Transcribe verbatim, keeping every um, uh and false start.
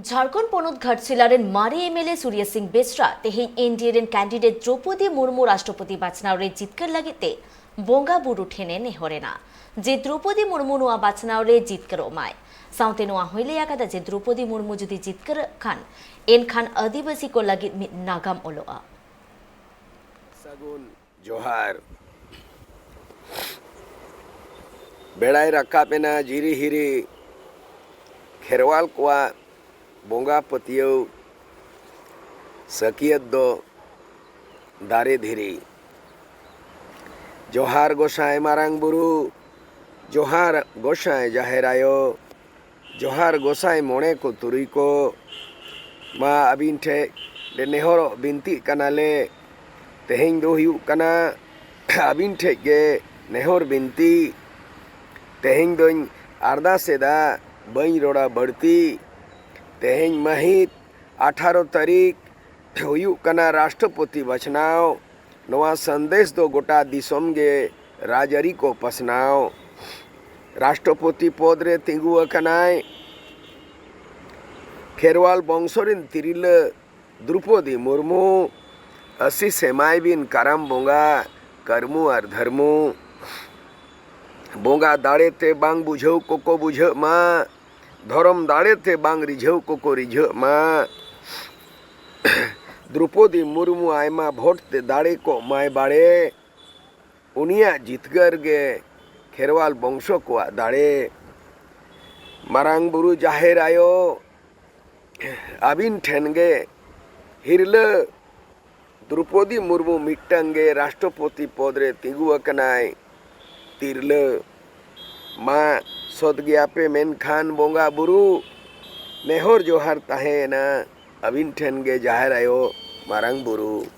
ᱡᱷᱟᱲᱠᱷᱚᱸᱰ ᱯᱚᱱᱚᱛ ᱜᱷᱟᱴᱥᱤᱞᱟ ᱨᱮᱱ ᱢᱟᱨᱮ ᱮᱢ ᱮᱞ ᱮ ᱥᱩᱨᱭᱟ ᱥᱤᱝ ᱵᱮᱥᱨᱟ ᱛᱮᱦᱮᱧ ᱮᱱ ᱰᱤ ᱮ ᱨᱮᱱ ᱠᱮᱱᱰᱤᱰᱮᱴ ᱫᱨᱚᱯᱚᱫᱤ ᱢᱩᱨᱢᱩ ᱨᱟᱥᱴᱨᱚᱯᱚᱛᱤ ᱵᱟᱪᱷᱱᱟᱣ ᱨᱮ ᱡᱤᱛᱠᱟᱹᱨ ᱞᱟᱹᱜᱤᱫ ᱛᱮ ᱵᱚᱸᱜᱟ ᱵᱩᱨᱩ ᱴᱷᱮᱱ ᱮ ᱱᱮᱦᱚᱨ ᱮᱱᱟ ᱡᱮ ᱫᱨᱚᱯᱚᱫᱤ ᱢᱩᱨᱢᱩ ᱱᱚᱣᱟ ᱵᱟᱪᱷᱱᱟᱣ ᱨᱮ ᱡᱤᱛᱠᱟᱹᱨᱚᱜ ᱢᱟᱭ᱾ ᱥᱟᱶᱛᱮ ᱱᱚᱣᱟ ᱦᱚᱸᱭ ᱞᱟᱹᱭ ᱟᱠᱟᱫᱟ ᱡᱮ ᱫᱨᱚᱯᱚᱫᱤ ᱢᱩᱨᱢᱩ ᱡᱩᱫᱤ ᱡᱤᱛᱠᱟᱹᱨᱚᱜ ᱠᱷᱟᱱ, ᱮᱱᱠᱷᱟᱱ ᱟᱹᱫᱤᱵᱟᱹᱥᱤ ᱠᱚ ᱞᱟᱹᱜᱤᱫ ᱢᱤᱫ ᱱᱟᱜᱟᱢ ᱚᱞᱚᱜᱼᱟ᱾ ᱥᱟᱹᱜᱩᱱ ᱡᱚᱦᱟᱨ᱾ ᱵᱮᱲᱟᱭ ᱨᱟᱠᱟᱵ ᱮᱱᱟ ᱡᱤᱨᱤ ᱦᱤᱨᱤ, ᱠᱷᱮᱨᱣᱟᱞ ᱠᱚᱣᱟᱜ ᱵᱚᱸᱜᱟ ᱯᱟᱹᱛᱭᱟᱹᱣ ᱥᱟᱹᱠᱤᱭᱟᱹᱛ ᱫᱚ ᱫᱟᱨᱮ ᱫᱷᱤᱨᱤ᱾ ᱡᱚᱦᱟᱨ ᱜᱚᱸᱥᱟᱭ ᱢᱟᱨᱟᱝ ᱵᱩᱨᱩ, ᱡᱚᱦᱟᱨ ᱜᱚᱸᱥᱟᱭ ᱡᱟᱦᱮᱨ ᱟᱭᱳ, ᱡᱚᱦᱟᱨ ᱜᱚᱸᱥᱟᱭ ᱢᱚᱬᱮ ᱠᱚ ᱛᱩᱨᱩᱭ ᱠᱚ, ᱢᱟ ᱟᱹᱵᱤᱱ ᱴᱷᱮᱡ ᱞᱮ ᱱᱮᱦᱚᱨᱚᱜ ᱵᱤᱱᱛᱤᱜ ᱠᱟᱱᱟᱞᱮ᱾ ᱛᱮᱦᱮᱧ ᱫᱚ ᱦᱩᱭᱩᱜ ᱠᱟᱱᱟ ᱟᱹᱵᱤᱱ ᱴᱷᱮᱡ ᱜᱮ ᱱᱮᱦᱚᱨ ᱵᱤᱱᱛᱤ᱾ ᱛᱮᱦᱮᱧ ᱫᱚᱧ ᱟᱨᱫᱟᱥ ᱮᱫᱟ, ᱵᱟᱹᱧ ᱨᱚᱲᱟ ᱵᱟᱹᱲᱛᱤ᱾ ᱛᱮᱦᱮᱧ ᱢᱟᱹᱦᱤᱛ ᱟᱴᱷᱟᱨᱚ ᱛᱟᱹᱨᱤᱠᱷ ᱦᱩᱭᱩᱜ ᱠᱟᱱᱟ ᱨᱟᱥᱴᱨᱚᱯᱚᱛᱤ ᱵᱟᱪᱷᱱᱟᱣ᱾ ᱱᱚᱣᱟ ᱥᱟᱸᱫᱮᱥ ᱫᱚ ᱜᱚᱴᱟ ᱫᱤᱥᱚᱢ ᱜᱮ ᱨᱟᱡᱽᱟᱹᱨᱤ ᱠᱚ ᱯᱟᱥᱱᱟᱣ᱾ ᱨᱟᱥᱴᱨᱚᱯᱚᱛᱤ ᱯᱚᱫᱽ ᱨᱮ ᱛᱤᱸᱜᱩ ᱟᱠᱟᱱᱟᱭ ᱠᱷᱮᱨᱣᱟᱞ ᱵᱚᱝᱥᱚ ᱨᱮᱱ ᱛᱤᱨᱞᱟᱹ ᱫᱨᱩᱯᱚᱫᱤ ᱢᱩᱨᱢᱩ᱾ ᱟᱹᱥᱤᱥ ᱮᱢᱟᱭ ᱵᱤᱱ ᱠᱟᱨᱟᱢ ᱵᱚᱸᱜᱟ, ᱠᱟᱹᱨᱢᱩ ᱟᱨ ᱫᱷᱟᱹᱨᱢᱩ᱾ ᱵᱚᱸᱜᱟ ᱫᱟᱲᱮ ᱛᱮ ᱵᱟᱝ ᱵᱩᱡᱷᱟᱹᱣ ᱠᱚᱠᱚ ᱵᱩᱡᱷᱟᱹᱜ ᱢᱟ, ᱫᱷᱚᱨᱚᱢ ᱫᱟᱲᱮ ᱛᱮ ᱵᱟᱝ ᱨᱤᱡᱷᱟᱹᱣ ᱠᱚᱠᱚ ᱨᱤᱡᱷᱟᱹᱜ ᱢᱟ᱾ ᱫᱨᱩᱯᱚᱫᱤ ᱢᱩᱨᱢᱩ ᱟᱭᱢᱟ ᱵᱷᱳᱴ ᱛᱮ ᱫᱟᱲᱮ ᱠᱚᱜ ᱢᱟᱭ ᱵᱟᱲᱮ᱾ ᱩᱱᱤᱭᱟᱜ ᱡᱤᱛᱠᱟᱹᱨ ᱜᱮ ᱠᱷᱮᱨᱣᱟᱞ ᱵᱚᱝᱥᱚ ᱠᱚᱣᱟᱜ ᱫᱟᱲᱮ᱾ ᱢᱟᱨᱟᱝ ᱵᱩᱨᱩ ᱡᱟᱦᱮᱨ ᱟᱭᱳ, ᱟᱹᱵᱤᱱ ᱴᱷᱮᱱ ᱜᱮ ᱦᱤᱨᱞᱟᱹ ᱫᱨᱩᱯᱚᱫᱤ ᱢᱩᱨᱢᱩ ᱢᱤᱫᱴᱟᱝ ᱜᱮ ᱨᱟᱥᱴᱨᱚᱯᱚᱛᱤ ᱯᱚᱫᱽ ᱨᱮ ᱛᱤᱸᱜᱩ ᱟᱠᱟᱱᱟᱭ ᱛᱤᱨᱞᱟᱹ᱾ ᱢᱟ ᱥᱚᱛ ᱜᱮᱭᱟᱯᱮ, ᱢᱮᱱᱠᱷᱟᱱ ᱵᱚᱸᱜᱟ ᱵᱩᱨᱩ ᱱᱮᱦᱚᱨ ᱡᱚᱦᱟᱨ ᱛᱟᱦᱮᱸᱭᱮᱱᱟ ᱟᱹᱵᱤᱱ ᱴᱷᱮᱱ ᱜᱮ ᱡᱟᱦᱮᱨ ᱟᱭᱳ, ᱢᱟᱨᱟᱝ ᱵᱩᱨᱩ᱾